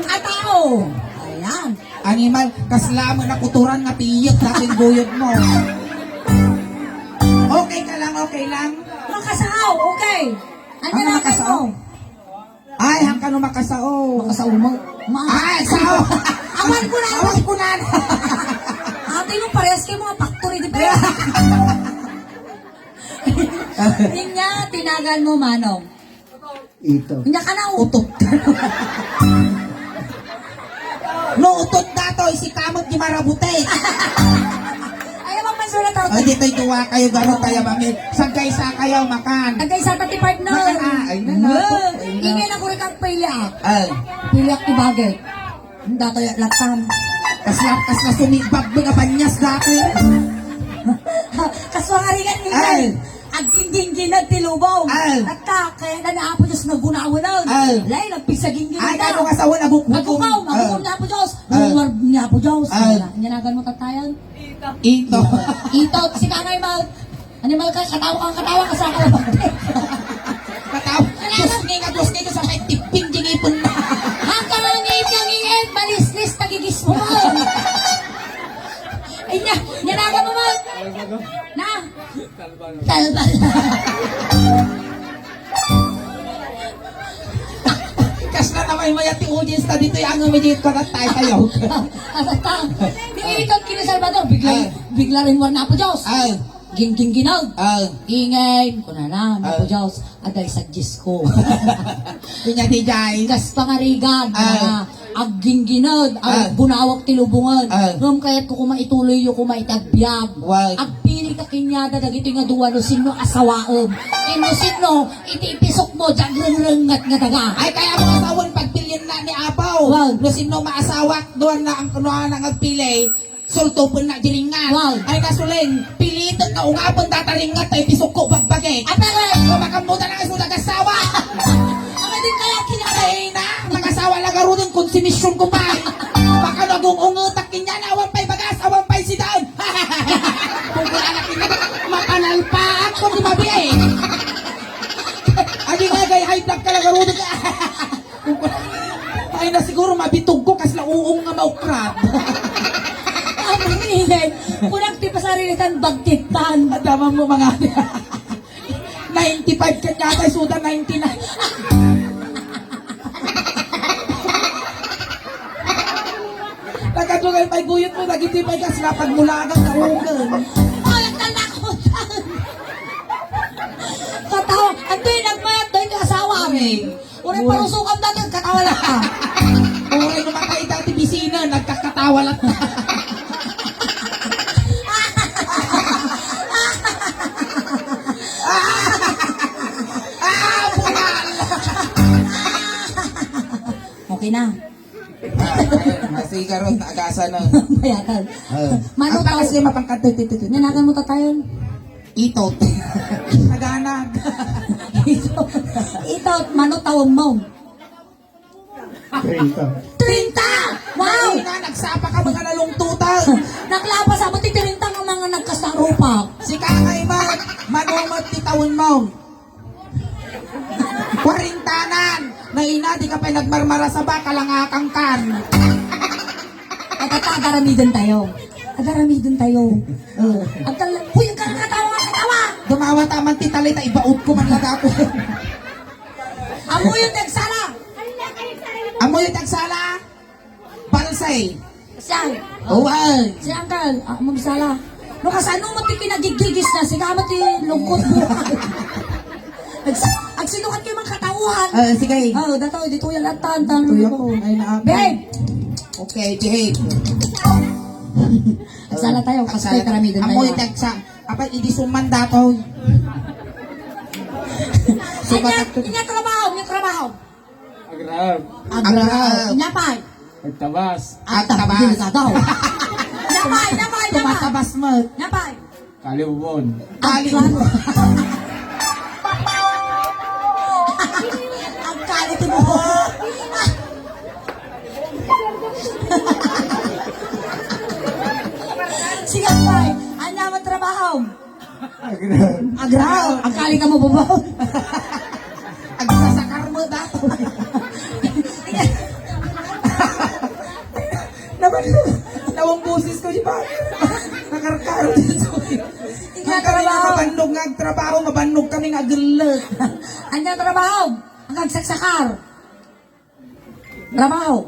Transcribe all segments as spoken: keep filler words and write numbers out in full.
A tao. Ayan. Animal, kasla met nakuturan nga piyet datoy guyod mo. Okay ka lang, okay lang? Makasao, okay. Ano Ano na makasao? Ay, hangkan no makasao. Makasao mo. Ma- Ay, sao. Awan ko na. Awan ko na. Ate mo, parehas kayo mga factory, di ba? Inya, tinagan mo, Manong. Ito. Inya ka na, utot. No, utot datoy, si kamot di marabuti. Ay, abang man sulat ako. Ay, dito'y duwa kayo, garo tayo, mami. Sagkaysa kayo, makan. Sagkaysa ta ti partner. Makan, ah, ay, na, na. Wow. Ay, na. Ingay na ko rin kang piliak. Ay. Piliak ti bagay. Ang datoy at latam. Kasla, kasla sumibag mga banyas dati. Kasla nga ringan ni Ay. Aggingginginag ti lubong. Ay. At ka, kaya na ni Apo Diyos nga gunawanan. Ay. Lay, nagpigsagingginag Ay, na. Kano nga sawan, agukukaw. Agukaw, magukaw Ay. Ni Apo Diyos. Ay. Gunawan ni Apo Diyos. Ay. Yan, yanagan mo tatayan. Ito. Ito, si Kangay Mal. Animal ka, katawa ka, katawa ka sa akin. Katawa. Diyos ni nga, Diyos ni nga, sa may tipping, di ngipin na. Hanggang ang ngipin, ngipin, malislis, tagigis mo. Ay, niya, niya na mo, Mal. Na? Talbal. Kasla na may maya ti audience ta ditoy, ang umidit ko na tayo tayo. Ano ta? Ni ikot kini Salvador, bigla, Ay. Bigla rin war na po, Diyos. Ay. Ginggingginag. Ah. Ingay, kunana, Ah. Napo Diyos, aday sa Diyos ko. Inya di jay. Kas pangarigan, Ah. Na, aggingginag, Ah. Agbunawak ti lubungan. Ah. Ngem kayat ko kuma ituloy yo kuma iti agbiag. Wag. Agpili ka kinyada dagiti nga duwa no sinno asawaem. Inno sinno, iti ipisok mo, di agrengrengngat nga daga. Ay, kaya mo asawan pagpilian na ni Apaw. Wag. No sinno maasawak, duwa na ang kunuan ang agpili. Sultupen na di ringngat. Wow. Ay, nasuling, pilitek nga ungapen data ringngat, tay pisukko bagbagek. Apay, no, makammutan na nga suda gasawa. Ang din kaya kinakay na, nagasawa lang garuden, konsumisyon ko pa. Baka nagung-ungetak kinyan, awan pa'y bagas, awan pa'y sidaen. Kung wala na kinyan, mapanalpaak ko di mabiay. Adi nga, gay, high blood ka lang garuden ka. Ay, na siguro mabitog ko, kasla uong nga maukrat. Amin, kunak ti pasarilitan, bagtitan. Adama mo, mga ninety-five ka niya, tay suda, ninety-nine. Nagkadugay pa'y guyot mo, nagiti pa'y kasla, pagmulagan, naugan. Ay, ang tanda ko. Katawa, antoy nagmayat, doy, ti asawa, amin. Uray parusukan dati, katawa lang ka. Uray numatay dati bisina, nagkakatawa lang ka. Ah, bungal! Okay na. Ah, sige, karon, agasan na. Bayatan. Ah. Mano Ang takas tao. Niya mapangkat, tu, tu, tu, tu. Nanagan mo tatayon. Itot. Naganag. Itot. Itot, mano tawag mo? Treinta. Treinta! Wow! Ay, na, nagsapa ka, mga nalungtutan. Naklapas ako ti treinta nga mga nagkasarupak. Si Kakay Mat, manumat ti taon mo. Kwarentanan. Naina, di ka pa'y nagmarmara sa baka, langakang kan. At ata, agaramiden tayo. Agaramiden tayo. Oh. Agkal-, uy, ang kakatawa, katawa! Dumawa taman ti talita, ibaot ko man lagato. Amuyo ti agsala! Amuyo ti agsala! Balsay! Siya! Oh, ay! Si Uncle, ah, magsala. No, kasano mo ti kinagigigis na, siya mo ti lungkot mo. Ags-, agsinukat kayo mga katauhan. Ah, sige. Oh, dato, dito yan at tan, tan. Tuyo ko. Ay, na. Babe! Okay, behave. Agsala tayo, kasi Agsala. Karamihan tayo. Amoy tagsa. Apay, idi suman datoy. Sumatak to. Inya, inya trabaho, inya trabaho. Agraw. Agraw. Agraw. Inya pay. Agtabas. Agtabas. Agtabas. Inya pay, inya pay, inya pay. Tumatabas mo. Inya pay. Kalibubon. Kalibubon. Agkali ti bubo. Sige, pay. Anya mo trabaho? Agraw. Agraw. Agkali ka mo, bubo. Agsasakar mo, dato. Nawang boses ko, di ba? Nakarkaro dito. Ikaw, trabaho. Mabannog nga agtrabaho, mabannog kami nga agellek. Anya trabaho? Ang agsaksakar. Trabaho.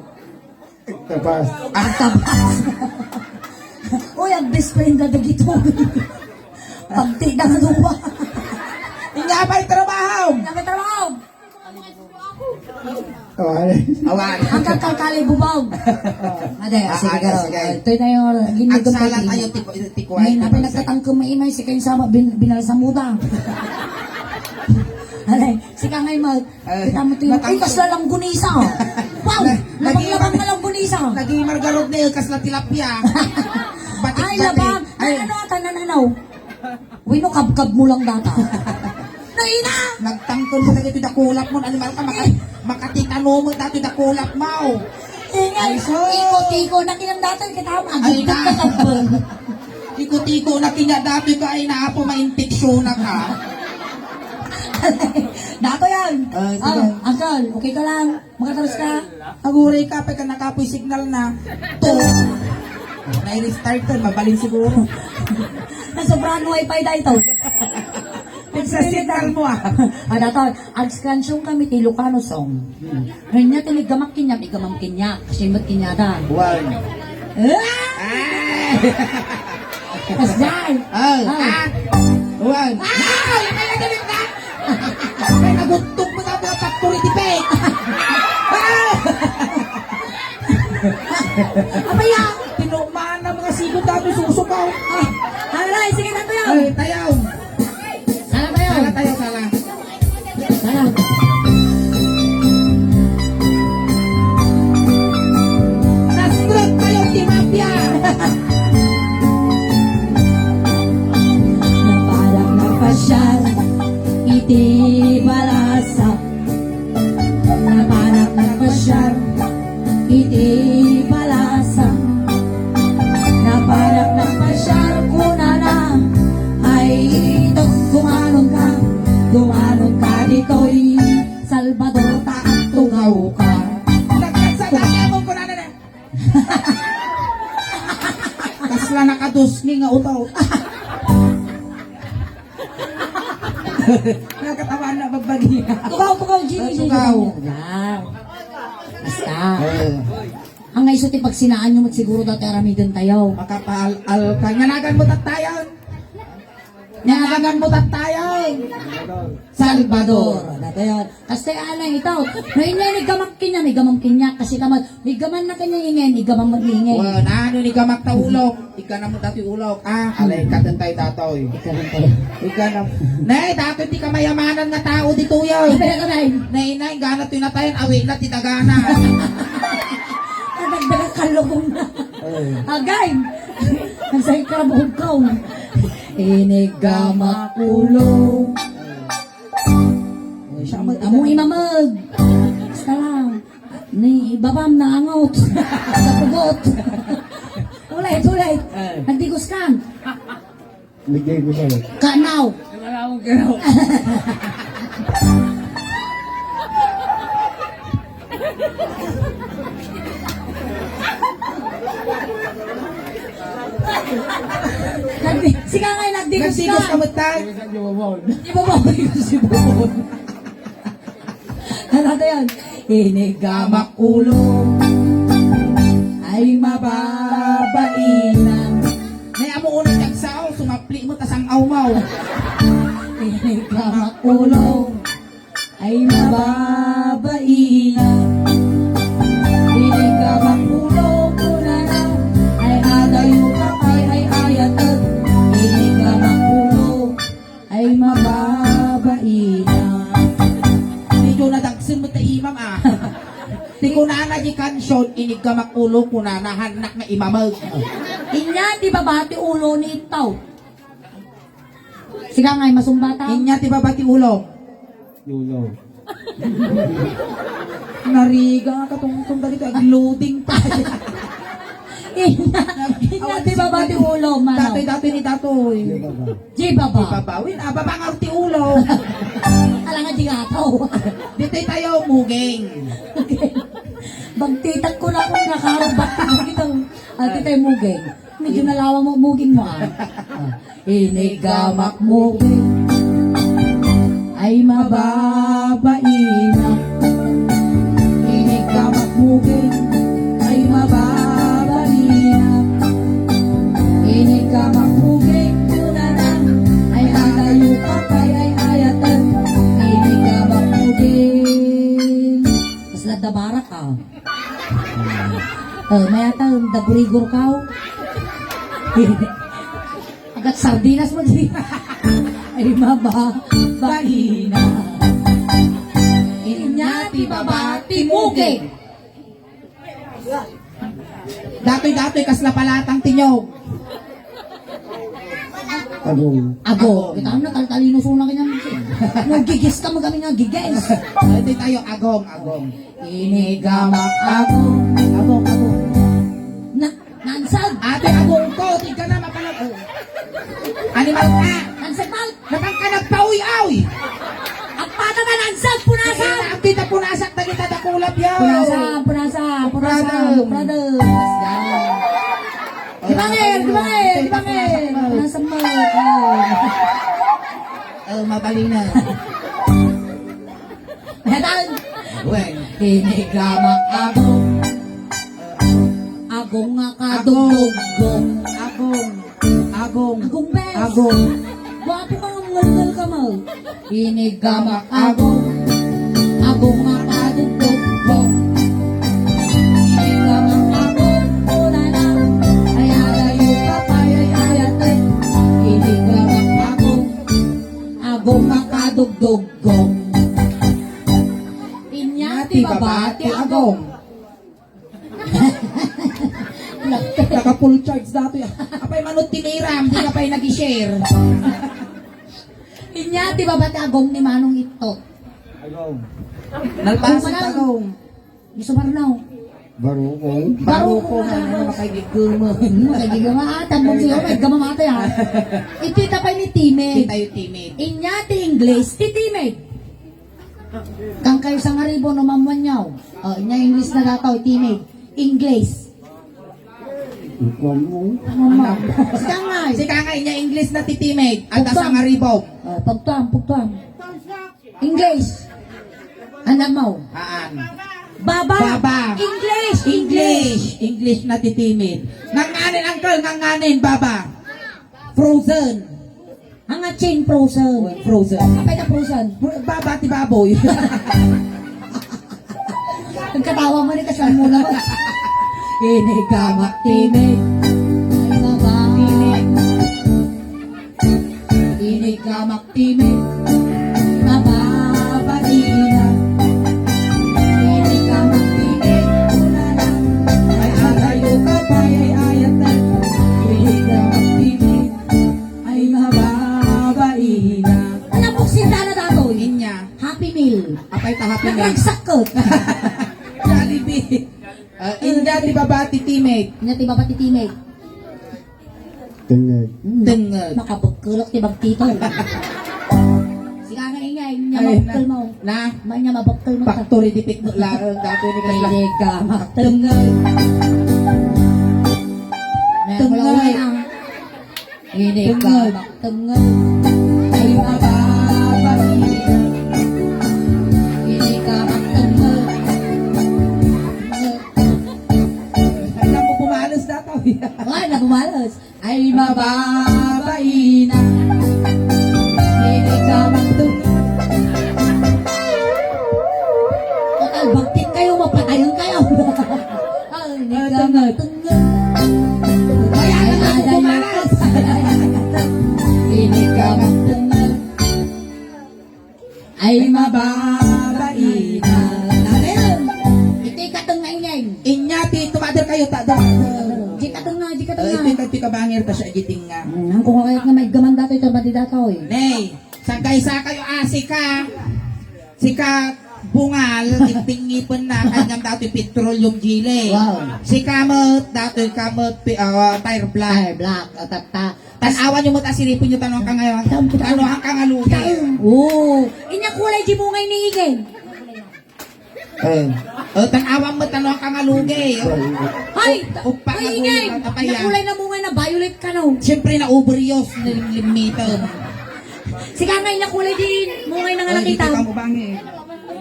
Agtabas. Agtabas. Uy, ang best friend na dagito. Pagti na nga duwa. Inya pa'y trabaho. Inya pa'y trabaho. Oh, ay. Awan. Ang kakalkali bubaw. Ade, ah, sige, ah, sige. Ito na yung ginagawa. Agsala tayo, tiko-, tiko-, ngayon, apay nagtatangkang maimay, si Ken Sama, bin-, binalsamuda. Alay, sika ngay, mag-, eh, kita mo ito yung, ay, kasla langgunisa. Wow! Labang-labang na langgunisa. Naging margarot na yung kasla tilapia. Batik-batik. Ay, labang. Ay, ano, ata nananaw? Wino, kabkab mo lang data. Naina! Nagtangkol mo lagi ti dakulap mo, animal ka, maka-, makatitano mo dati dakulap mo. Ingay, ay, so, tiko-tiko na kinang datan, kita mo, ay, agudod na. Ka tabbal. Tiko-tiko na kinya dati ka, ay, naapo, mainfeksyon na ka. Dato yan. Ah, sige. Ah, uncle, okay ka lang? Makataros ka? Aguray ka, pagka nakapoy signal na. To. Nai-restart to, mabalin siguro. Nasobrahan wifi da ito. Sa signal mo, ah. Ah, dato, agkansyong kami ti Ilocano song. Hmm. Ngayon niya, tinigamak kinya, igamam kinya. Kasi mat kinya da. One. Ah! Ah! Kasday! Oh, ah. Ah! One. Ah! Ay, ay, ay, ay, ay. Ay, nagutog mo sa mga factory defect. Ah! Abaya! Tinumaan na mga sigod dati susukaw. Ah, aray, sige na tayo. Ay, tayo. Sala tayo. Sala tayo, sala. Sala. Nastrek tayo, Timapia. Naparak na pasyal, iti balasa. Naparak nagpasyar iti balasa. Naparak nagpasyar kunana, ay ito, dumanon ka, dumanon ka ditoy Salvador, ta agtugaw ka. Nagkagsatangan mo kunana na. Kasla nakadusni nga utaw. Nakatawa na, bagbagi. Tugaw, tugaw, Jimmy, Jimmy, tugaw. Tugaw. Yan. Basta. Eh. Ang nga iso ti pagsinaan nyo, mat siguro dati aramiden tayo. Makapaal-al ka. Nganagan mo tattayan. Nganagan mo tattayan. Salvador. Dati yan. Kasi anay itaw. No, inya, igamam kinya, igamam kinya. Kasi kama, igamam na kanya ingen, igamam mo ingen. Well, ano ni gamak ta ulok? Iganam mo dati ulok. Ah, alay, katen tayo datoy. Iganam tayo. Iganam. Nay, datoy ti kamayamanan nga tao ditoy, ah. Iganam tayo. Nay, nay, gana ti natayan, awi na ti dagana. Kadagdagan kalubong na. Eh. Agay! Ang sakit ka na buhok ka, oh. Inigamak ulo. Among imamag. Basta lang. Ni babam na angot. Napugot. Ulit, ulit. Eh. Nagdigos ka. Ligay ko sa'yo. Kanaw. Kanaw, kanaw. Nagdi-, sika nga, nagdigos ka. Nagdigos ka, matay. Di ba, Bobon? Di ba, Bobon? Ano to yan? Inigamak ulo ay mababainan. Nay, amo ulit ang sao, sumapli mo, tas ang awmaw. Inigamak ulo ay mababainan. Inigamak ulo, kunana, ay adayo ka, ay, ay, ayatag. Inigamak ulo, ay mababainan. Medyo nadagsen mo ta imam, ah. Ti kunana di kansion, inigamak ulo, kunana, hannak nga imamag. Inya ti baba ti ulo ni tao. Siga nga, masumbata. Inya ti baba ti ulo. Ulo. Nariga nga katungtong dagito, agloading pa. Inya, inya ti baba ti ulo, manaw. Datoy, datoy ni datoy. Di baba. Di baba. Win, ah, baba nga ti ulo. Ala nga di nga to. Ditoy tayo, muging. Okay. Bagtitak ko lang kung nakarubat ka dito. Ati tay muging. Medyo nalawang mo muging mo, ah. Ah. Inigamak muging. Ay mababaina. Inigamak muging. Ay mababaina. Inigamak muging. Kunana. Ay adayo ka pay ay ayaten. Inigamak muging. Kasla da barak, ah. Oh, mayat, ah, da burigor ka, oh. Agat sardinas mo, di. Ay, maba, baina. Inya ti baba, ti muging. Datoy-datoy, kasla palatang ti nyog. Agong. Agong. Kita na, taltalino suna kanya. Mugigis ka, magami nga gigis. Ay, di tayo, agong, agong. Inigamak, agong. Agong, agong. Na, nansag. Ate, agong ko, di ka na mapanag-, oh. Animal ka. Nansag, mal. Napang ka nagpawi-awi. Ang pata na nansag, punasan. Ay, ang kita punasak, dagita dakulap yaw. Punasan, punasan, punasan, Brother. Brother. Di ba, Ngel? Di ba, Ngel? Di ba, Ngel? Punasan mo. Oh, mabalina. Metan. Wen. Inigamak, agong. Agong nga kadugdugdog. Agong. Agong. Agong, bes. Agong. Gwapo ka, ngalngal ka, ma. Inigamak, agong. Agong nga kadugdugdog. Inigamak, agong. Kunana. Ay, adayo ka pay ay ayaten. Inigamak, agong. Agong nga kadugdugdog. Inya ti baba ti agong. Naka full charge datoy. Apay, manod ti miram, di ka pay nag-share. Inya ti baba ti agong ni Manong Itto. Agong. Nalpasit, agong. Di Subarnaw. Barukong. Barukong, ano, makaigigiman. Hmm, makaigigiman. Ah, tambong siya, may gamamate, ah. Iti tapay ni Timid. Itayo Timid. Inya ti English, ti Timid. Kang kayo sa ngaribo, no, Ma'am Wanyaw. Oh, inya English na dataw, Timid. English. Ikaw mo. Ano, Ma'am? Sika nga, eh. Sika nga, inya English na ti Timid. Ata sa ngaribo. Oh, pagtuam, pagtuam. English. Anam mo? Haan. Baba. Baba. English. English. English na ti Timid. Nganganin, uncle, nganganin, baba. Frozen. Ang atsing frozen. Frozen. Apay ka frozen? Fro-, baba ti baboy. Nagkatawa mo ni kasal mo naman. Inigamak Timid. Ay, baba. Timid. Inigamak Timid, mababaina. Inigamak Timid, kunana. Ay, adayo ka pay ay ayaten. Inigamak Timid, ay mababaina. Alam mo, sinta na datoy. Inya. Happy Meal. Apay ta Happy Meal. Nagragsak ko. Jollibee. Ah, inya ti baba ti Timid. Inya ti baba ti Timid. Tenged. Tenged. Makabekkelek ti bagtito. Sika nga ingay, nya mabekkel mo. Na? Ma, nya mabekkel mo. Factory di pitbok la, dati ni kasla. Hindi ka magtenged. Tenged. Tenged. Hindi ka magtenged. Ay, mababa. Hindi ka magtenged. Alam mo, pumalos na to. Wala na pumalos. Ay, mababaina. Hindi ka magtu-, total, bagtit kayo, mapatayon kayo. Ay, hindi ka magtu-, kaya na ako pumalas. Hindi ka magtu-, ay, mababaina. Amen. Iti kateng nga ingay. Inya ti tumader kayo, ta, da. Di kateng nga, di kateng nga. Iti, iti kabangir ta siya, giting nga. Hmm, ang kung kaya nga maigaman dati, ito, madi data, oy. Nay, sagkaysa kayo, ah, sika. Sika, bungal, tingtingipen na, kanyang dati petroleum jelly. Wow. Sika met, dati ka met, pi-, ah, tire black. Tire black, ah, tatta. Tan-awan yo met a siripon yo, tano ang kanga-, tano ang kangalugi. Oo. Inya kulay di mo ngay ni Igay. Eh, eh, tan-awam met, ano ang kangalugi? Ay, Uppa nga maingay! Gulit, apay, ah. Nakulay na mungay na violet ka, no? Siyempre, na overuse, nilimlimitang. Sige, ngay, nakulay din. Mungay na nga. Ay, nakita. Dito ka mo, bangi.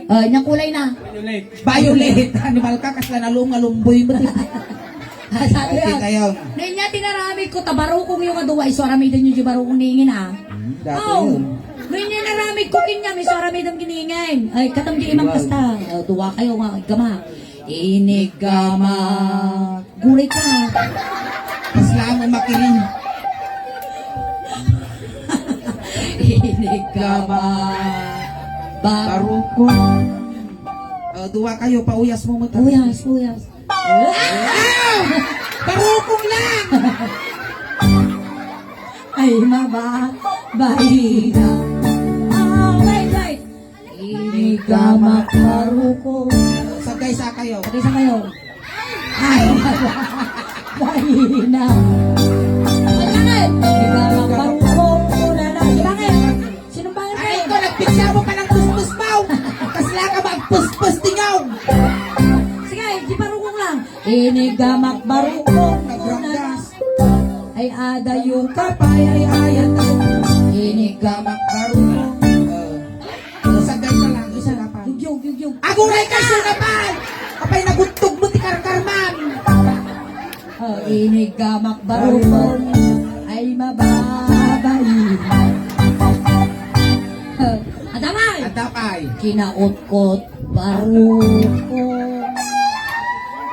Ah, nakulay na. Violet. Violet. Animal ka, kasla na lum-, lumboy mo. Ah, sabi Ay, na, kayo. Ngayon niya tinaramid ko, tabarukong yung aduwa, iso aramiden yung barukong ningin, ah. Hmm, dati Oh, yun. Ngayon niya naramid ko, kinyam, iso aramiden kiningin. Ay, katam di imang Wow. Kasta. Ah, duwa kayo nga, gama. Inigama. Gulay ka. Kasla mo makiring. Inigama. Ba- Baruko. Ah, duwa kayo, pauyas mo mo. Uyas, uyas. Ah! Barukong lang! Ay, maba, bahina. Ah, wait, wait. Inigama baruko. Sagay sa kayo. Sagay sa kayo. Ay, maba, bahina. Bakit? Inigama baruko. Una na, bakit? Sinumbangan Ay, kayo. Ito, nagpiksa mo ka ng puspos mo. Kasla ka magpuspos, tingaw. Sige, di barukong lang. Inigamak barukong. Nagranggas. Ay, adayo ka, pay, ay, ayat. Inigamak barukong. Uh, sagay ka lang, isa na pa. Yugyog, yugyog. Agulay ka, sunapan! Apay, nagutog mo ti karkarman. Oh, inigamak barukon ay mababain. Oh, adamay! Adamay! Kinautkot barukon.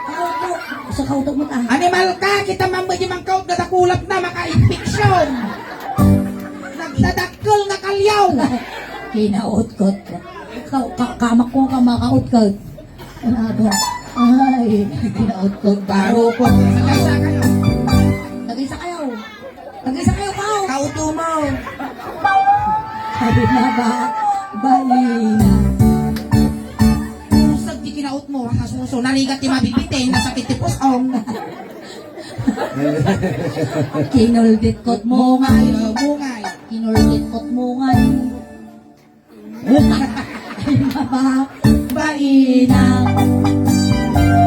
Kautok. Sa kautok mo ta. Animal ka! Kita man mo di mangkaot nga dakulap na maka-infection! Nagdadakkel nga kalyaw! Kinautkot. Ka, ka, kamak ko ka makautkot. Ano ba? Ay, kinautkot. Barukot. Tagisa kayo. Tagisa kayo. Tagisa kayo, Pao. Kauto mo. Ay, na ba? Balina. Usag di kinaot mo, ang asuso. Narigat ti mabibiteng, nasakit ti pusong. Kinuldit ko't mungay. Mungay. Kinuldit ko't mungay. Ay, maba, baina.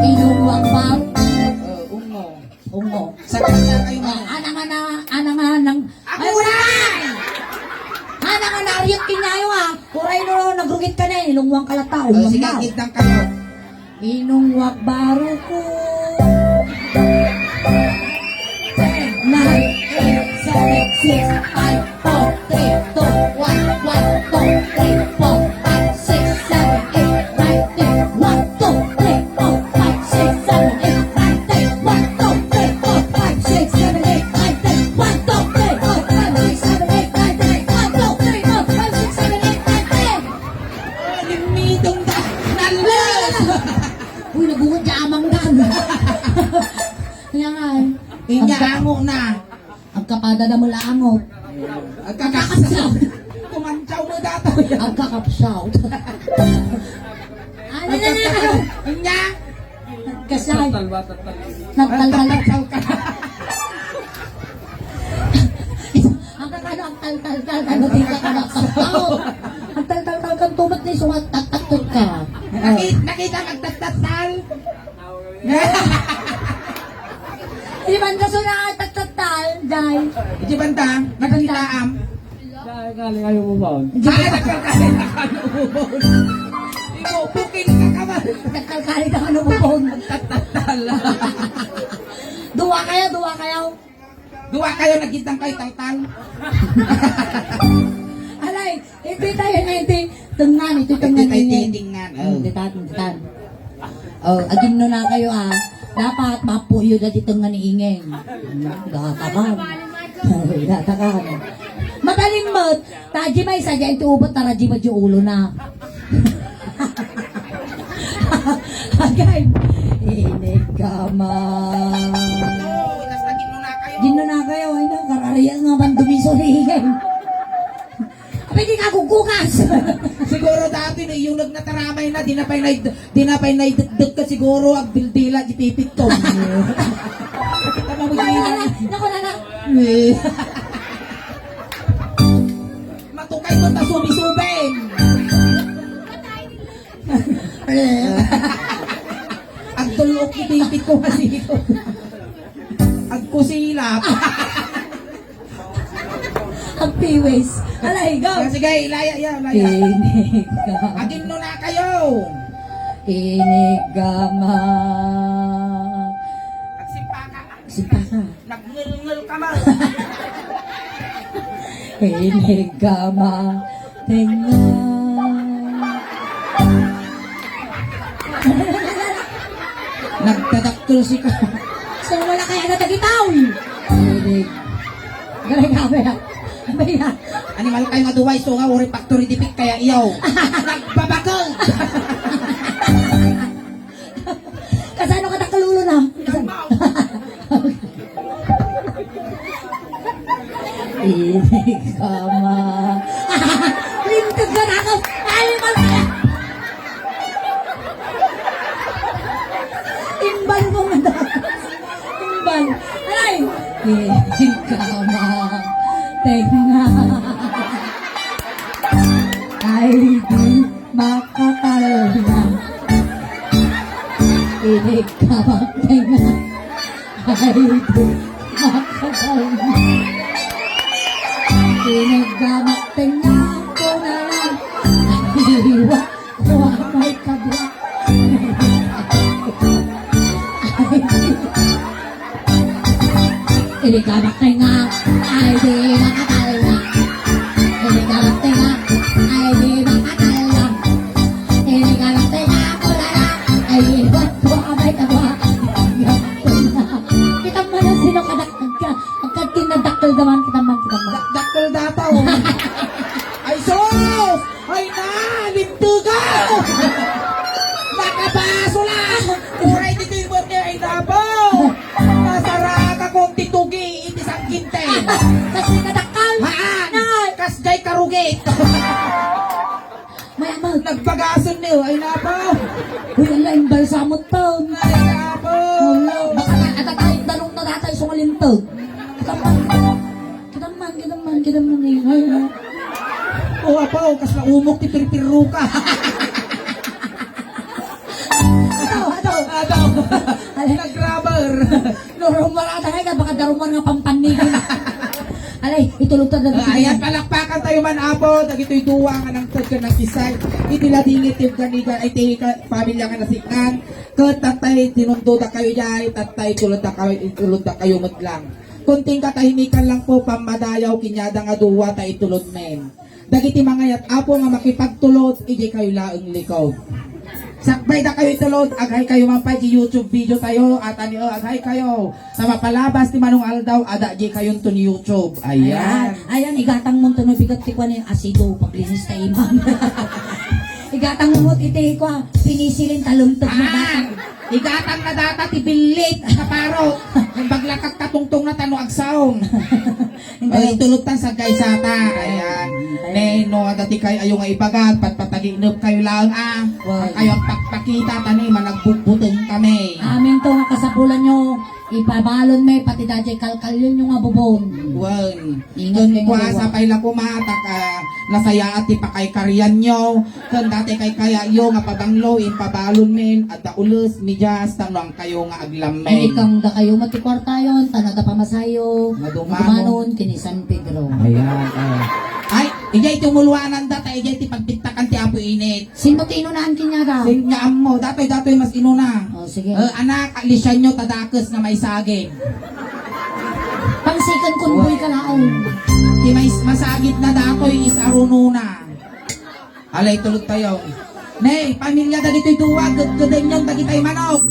Inungwak ba? Eh, ungo. Ungo. Sa kanya kayo Ah, na. Anang, anang, anang, anang. Ako Ay, na! Anang, anang, ariyot kinyayo, ah. Kuray no, nagrugit ka na, eh. Inungwak ka lang tao. Eh, sige, Mama. Kitang kayo. Inungwak baruko. Ten, nine, eight, seven, six, five, four, three, two, one, one, two, three, four, five, six, seven, eight, nine, ten, one, two, three, four, five, six, seven, eight, nine, ten, one, two, three, four, five, six, seven, eight, nine, ten, one, two, three, four, five, six, seven, eight, nine, ten, one, two, three, four, five, six, seven, eight, nine, ten. Limitong da. Nalala. Uy, nabungod ka, amang dan. Kaya nga, eh. Inya, Agka-, ango na. Agkapada na mo la ango. Agkakapsaw. Kumantsaw mo dato. Agkakapsaw. Ano na na? Agkakapsaw. Inya. Kasay. Nagtaltal. Agkakapsaw ka. Ang kakano, ang taltal-tal, ano, di ka kanakataw. Ang taltal-tal kan tumat ni sumat, tatakot ka. Nakit-, nakita ang agtatattal? Di man ka suna ang agtatattal, Jai. Di ba ta? Nakita am? Dahil galing ayaw mo ba? Ay, nagkakalit na ka na ubon. Ibubuking ka ka ba? Nagkalkalit ang ano mo, Bong. Agtatattal. Duwa kayo, duwa kayo. Duwa kayo, nagitang kayo, taltal. Alay, iti tayo na iti. Tengngan, iti tengngan. Iti tayo ini. Tengngan, oh. Hmm, ditan, ditan. Oh, agin no na kayo, ah. Dapat mapuyo da di tengngan ni Ingeng. Hmm, gatakan. Gatakan. Matalimot. Taji may sadya iti ubot, tara di madyo ulo na. Agay, inigama. Ginno na kayo, ay na, karariya nga man dumiso ni Igay. Apay, di ka gugugas. Siguro dati, no, yung nagnataramay na, di na pa'y naid-, di na pa'y naidekdek ka siguro, agdildila, di pipit ko. Kita mo, Naku na, naku na, naku na. Eh. Matukay mo ta subi-subi. Agtulok ti tipit ko kasi ito. Agkusilap. Agpiwis. Alay, go! Ah, sige, ilaya, ya, ilaya. Inigama. Agimno na kayo. Inigama. Agsimpaka. Simpaka. Nagngilngil ka man. Inigama. Tenga. Nagdadakkel sika. So, wala kaya na tagitaw. Inig. Garay ka, abay, ah. Abay, ah. Animal kayo nga duway, so nga, uri factory defect kaya iyaw. Nagbabakod. Kasano ka takaluluna? Kasano? Inigama. Lintag na ako. Ay, mal-, imbal mo nga daw. Imbal. Aray! Inigama. Tenga. Ay, di. Makatalna. Inigama tenga. Ay, di. Makatalna. Inigama tenga ko na lang. Iwa ko ang may kadwa. Ay, di. Inigama tenga, ay di makatalna. Inigama tenga, ay di makatalna. Inigama tenga, kulala, ay di buat ko abay ka buat. Kita man ang sino kadak-, agka-, agkadkin na dakkel daman, kita man, kita man. Dak-, dakkel dataw. Ay, sus! Ay na, lintugaw! Nakabaso lang! Uray ditoy birthday, ay nabaw! Nasaraka kong titugi iti sangkinte! Kasi kadakkel! Haan! Nay! Kasjay karugit! May amag! Nagbagason niyo, ay nabaw! Uy, ala, imbalsamot pa! Ay nabaw! Wala, baka na, atatay, danong na natay, sungalintag! Kita man, kita man, kita man, eh. Ay, ay. O, apo, kas naumok ti pirpirruka. Ato, ato. Ato. Alay. Nag-rubber. Normal ata nga, baka daruman nga pampanigin. Alay, itulog ta, Ah, ayan, palakpakan tayo man, apo. Dagitoy duwa nga nangted ken nangkisay. Iti ladingit, ti ganigan, ay, ti ka-, pamilya nga nasiknan. Ket tatay, tinundoda kayo jay, tatay, tulodda kayo, itulodda kayo met lang. Kunting katahimikan lang po, pammadayaw, kinyada nga duwa, ta itulod men. Dagiti mangayat, apo, nga makipagtulod, idiay kayo laeng likod. Sakbay da kayo itulod, aghay kayo man pay di YouTube video tayo, atan yo, aghay kayo. Ta mapalabas ti manong aldaw, adda di kayonton YouTube. Ayan. Ayan, ayan, igatang mo to, no, bigat ti kuan, eh, asido, paglinis ta imam. Igatang mo iti kuan, pinisilin, talumtog na Ah! batang. Igatang na data ti billit, kaparo. Ang baglakak katungtong na tano agsaom. Ay, tulog tan sagkay sata. Ayan. Ay. Ne, no, adda ti kay ayo nga ibagat, patpataginep kayo lang, ah. Wow. Ang kayo ang pagpakita, tani, managbutbuteng kami. Amin to nga kasapulan nyo, ipabalon me, pati dajay kalkalyon nyo nga bubon. Wan. Ingat Ken kayo nga kuasa duwa. Pay la kumatak, ah, nasayaat ti pakaykarian nyo. Ken dati kay kaya yo nga pabanglo, impabalon men, adda ules, medyas, tano ang kayo nga aglammeng. Ay, kang da kayo, mati kwartayon, tana da pamasayo. Madumanon. Madumanon, kini San Pedro. Ayan, eh. Ay, ijay ti umuluanan da, ta ijay ti pagbittakan ti Apo Init. Sino ti inunaan kenyaga? Sin nga ammo, datoy, datoy mas inuna. Oh, sige. Eh, anak, lisian nyo, tadakes nga maisagid. Pang second convoy ka laeng. Ti mais-, masagit na datoy is arunona. Alay, tulog tayo. Nay, pamilya dagitoy duwa, ged-, gedengyon dagitay manok.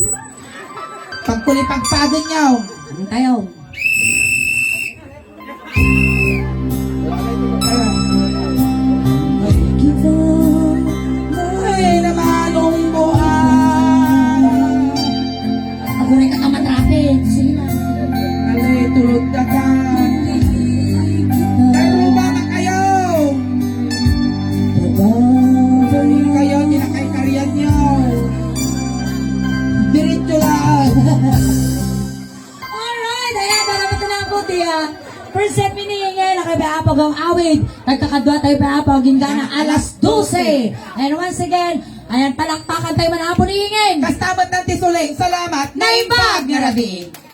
Pagkulipagpagenyo. Ang tayo. Ay, namanong buwan. Aguray ka ka matraffic. Sige na. Alay, tulog ka ka. Karuba na kayo. Kayo, tinakay karian nyo. Diretso lang. Alright, ayan, para matulapot, iya. First set, mini, ngayon, nakabaya pa gawang awit. Nagkakadwa tayo pa pa, ginggana, alas dose. And once again, Ayan, palakpakan tayo man, Apo Lingin. Kasta met nan ti suling salamat, naimbag nga rabii.